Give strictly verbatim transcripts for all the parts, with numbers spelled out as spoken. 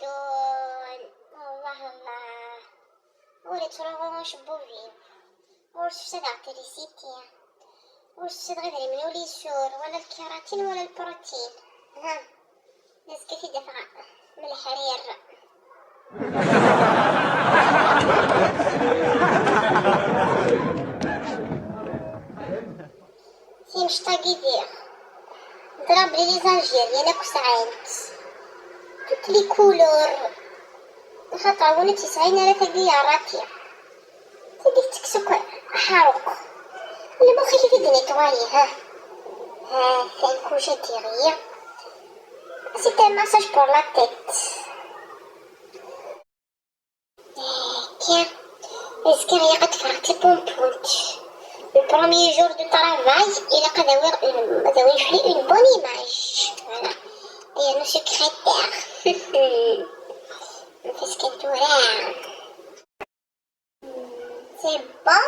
Dun, Allah, Allah. Ur ittruɣu ucebbub-iw. Ur ssefsadeɣ trisiti. Ur ssefsadeɣ idrimen ur yesur, wala lkiratin wala lprutin. Ha, azekka ad t-id-afeɣ m leḥrir. Timect-agi diɣ, ẓriɣ belli les Algériens akk sɛan-tt. Toutes les couleurs. Axaṭer win ur tt-yesɛin ara tagi yerra-tt. Tagi tettekkes akk aḥaruq. Lmux-ik ad t-id-netwayi, ha? Ha-t-an kullec ad d-iɣli. C'est un massage pour la tête. Akka, azekka ilaq ad d-ffɣeɣ d tapumpunt. Le premier jour de travail, ilaq ad awiɣ une, ad awiɣ fell-i une bonne image. Voilà. Yernu secrétaire. Parce que tura. C'est bon.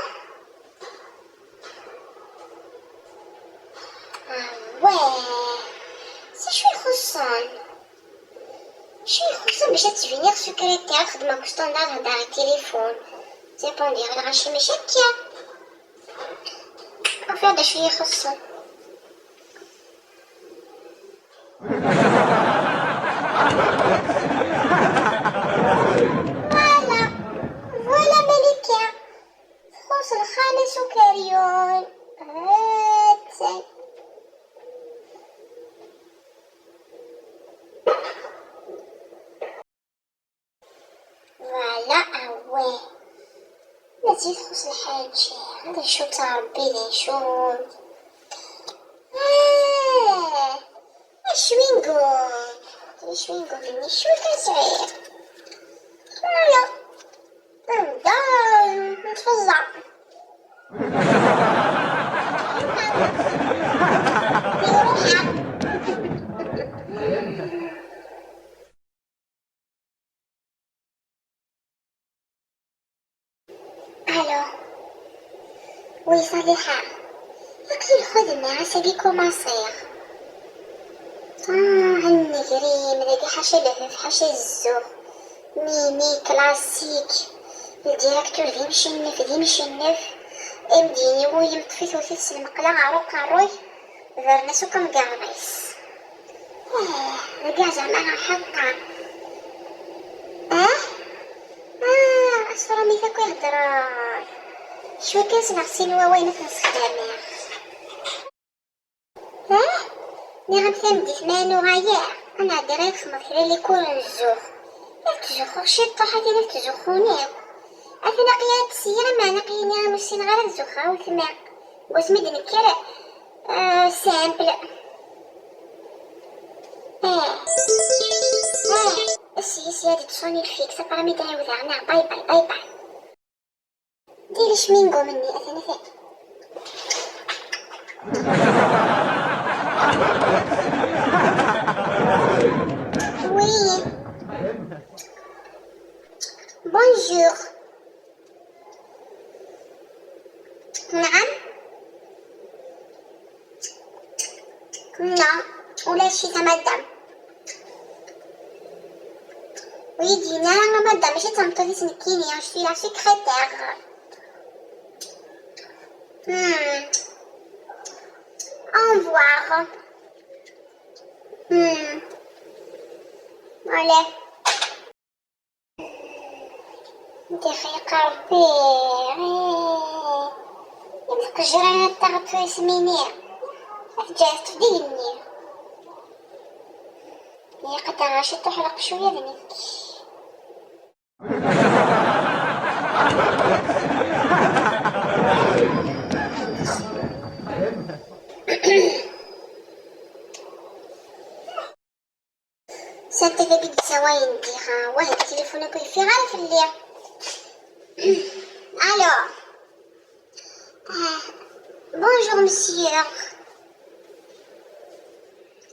Ah ouais. C'est شوي خصان. شوي خصان باش تبيني secrétaire خدمة كو standard هدار التليفون. C'est bon, دير الغاشي ماشي هكا. وفي هذا شوي خصان. Voilà. Voilà مليكة. تخص الخانة سكريون. هاتي. Voilà، أواه. ماشي تخص الحاجة. هذا شو تاع ربي، ذا شو. آه. الشوينغوم. الشوينغوم مني شو كان صغير. Voilà. نبدا نتفزع. الو. وي صالحة، اقي الخدمة عساكي كوماسيغ. اه، هالنجريم داكي حاشا لهف حاشا الزوخ. ميني كلاسيك. الديريكتور دي مشنف دي مشنف. امديني ويم طفيت وثيت المقلة عروق عروي. Vernes uqemgar-is. Eh, deg-a zeɛma ɣer ḥeṭṭa. Eh? Ah, asfar-nni akk ihedder. Cwi kan sneɣ sin wawalen ad ten-sexdameɣ. Eh? Nniɣ-am tameddit ma nuɣ aya, ad nɛeddi ad nexdem kra likul n zzux. Ad ttzuxxuɣ ciṭṭaḥ, atan ad ttzuxxun akk. Atan aql-i ad tt-seyyiɣ, meɛna aql-i nniɣ-am ur ssineɣ ara ad zuxxeɣ a weltma. Wasmi d-nekker, euh, simple. Eh. Eh. Sya, sya, ad d-تصوني le fixe, après mi d-ɛiwdeɣ, neɣ bye bye, bye bye. Diri cmingum-nni, atan, atan. Oui. Bonjour. نعم. Non, ulac-it a madame. Oui, d-yenna a madame, mačči d tameṭṭut-is nekkini, je suis la secrétaire. Hmm. Au revoir. Hmm. Allez. Dixi qerbi, eh, imtqejran ad taɣeḍ ismini. Tǧehd fdig-nni. Iqedder ciṭuḥ lqecc ula d nekk. Santa tagi d-ssawayen diɣ, wah, tilifun akk yeffiɣ ara fell-i. Alors, euh, bonjour monsieur.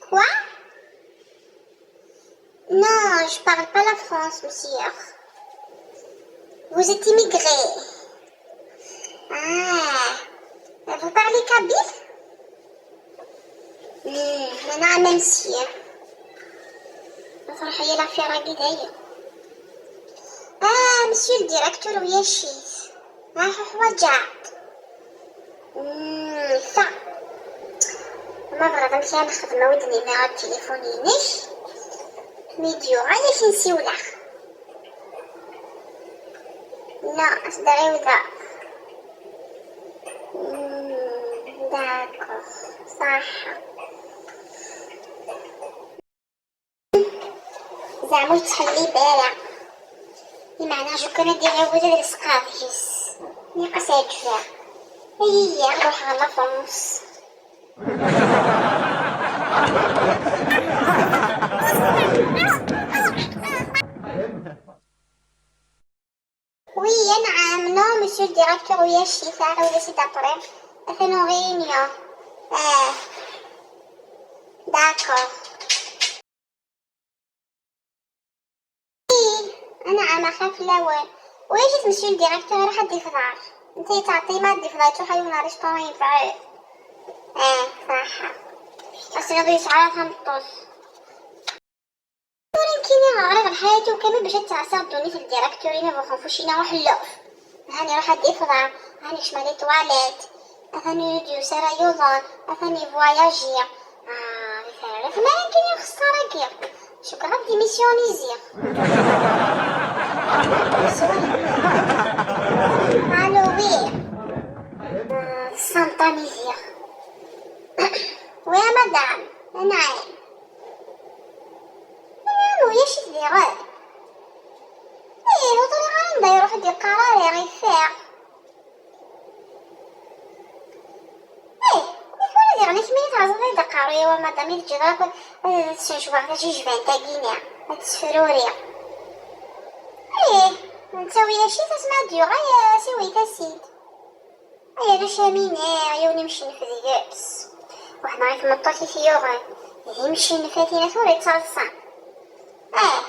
Quoi? Non, je parle pas la France, monsieur. Vous êtes immigré. Ah, vous parlez kabyle? Hmm, non, non, monsieur. Vous Ruḥ ya l'affaire-agi dayen. Ah, monsieur le directeur, ويا الشيف. ها حواجات. مم، ثا. ما بغيت نمشي نخدم ودني مع التليفون ينش. ميديو غير شي نسيولح. لا، اصدري وذا. مم، d'accord. صح. زعما تحلي بارع. بمعنى جو كان دير غير ولد السقاف جس. ناقص هاد الجفاء. هي روح على فرنسا. Oui, نعم. Non, monsieur le directeur, ويا الشيف، عاود سي دابري. ثاني غينيا. اه. D'accord. إيه، نعم، أخاف الأول. ويا جيت monsieur le directeur، راح أدي في دار. أنت تعطي ما أدي في دار، تروح يوم restaurant ينفع. اه، صح. أصلا بيش عارفة نطوس. كيني غريب الحياة وكامل باش تعسى الدنيا في الديريكتورين وخنفوشينا وحلوف. هاني راح ادي فضا، هاني شمالي تواليت، اثاني يوديو سارة يوضان، اثاني فواياجي. اه، غير فارغ ما كاين خسارة كيا. شكرا ديميسيوني زيغ. الو وي. آه، سانطاني زيغ. ويا مدام، نعم. نعم، ويا شي ديغ. ايه، وطريقة عنده يروح يدير قرار يا غير فيها. ايه، يكون ديغ ناس مين تعزض يدير قرار يا مدام يدير غير، آه، تشجوع تجي جبان تاقينا. تسفروري. ايه، انت ويا شي تسمع ديغ يا سي ويتا سيد. ايا باش امينة عيوني مشي نفذ يابس. واحد نهار تمطوتي في يوغن، هي مشي نفاتي نفوري تصلصان. اه،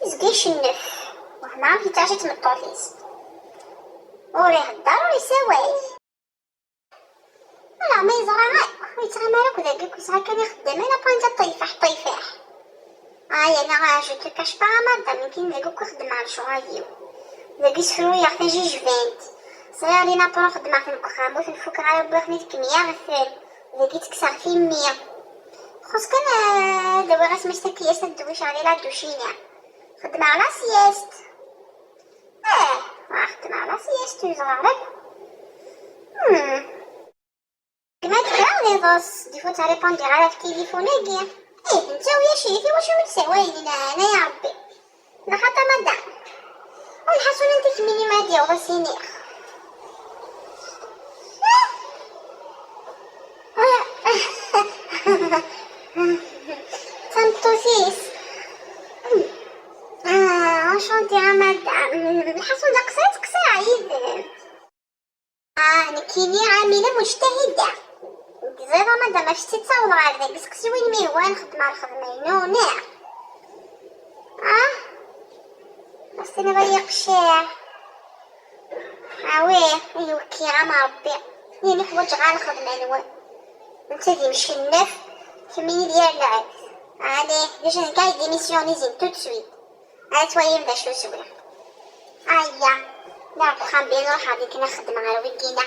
زقيش النف. واحد نهار كي تعشي تمطوتي. وري هدار وري سواي. لا، ما يزرع غير. ويتعمل هكذا، كيف كنت هكا نخدم، انا بانجا طيفح طيفح. هاي انا راه جو تو كاش با مادام، يمكن داك كو خدمة على شو هايو. داك يسفرو يا اختي جوج بنت. صغير لينا بروح خدمة في الكخام، وفي الفكرة على بوخني كمية غفل. داك يتكسر في مية. خص كان، آه، دابا غاس مشتكية سدويش على لا دوشينيا. خدمة على سياست. اه، راه خدمة على سياست وزغارك. مم. ما تكراضي بس، ديفو تريبوندي على التليفون هادي. ايه، انت ويا شيفي واش من سوالي؟ لا، لا يا ربي. لا خطا مدام. والحصول انت كميني ما ديو بسيني. تنطوسيس. اه، انشونتي يا مدام. الحصول ده قصير قصير عيد. آه، نكيني عاملة مجتهدة. زيرو مادام ما شتي تصور هكذا، بس كسي وين مي هو نخدم على الخدمة، نو، نعم. آه، بس أنا بلي قشير. آه، ويه، أيوة، كي غا مع ربي. يعني حوايج غا الخدمة نوا. انت دي مشنف، كميني ديال العكس. عليه، باش نكاي ديميسيوني زين تو سويت. ها تويم باش نسولك. هيا، لا، بخام بين روح هذيك نخدم على ويكينا.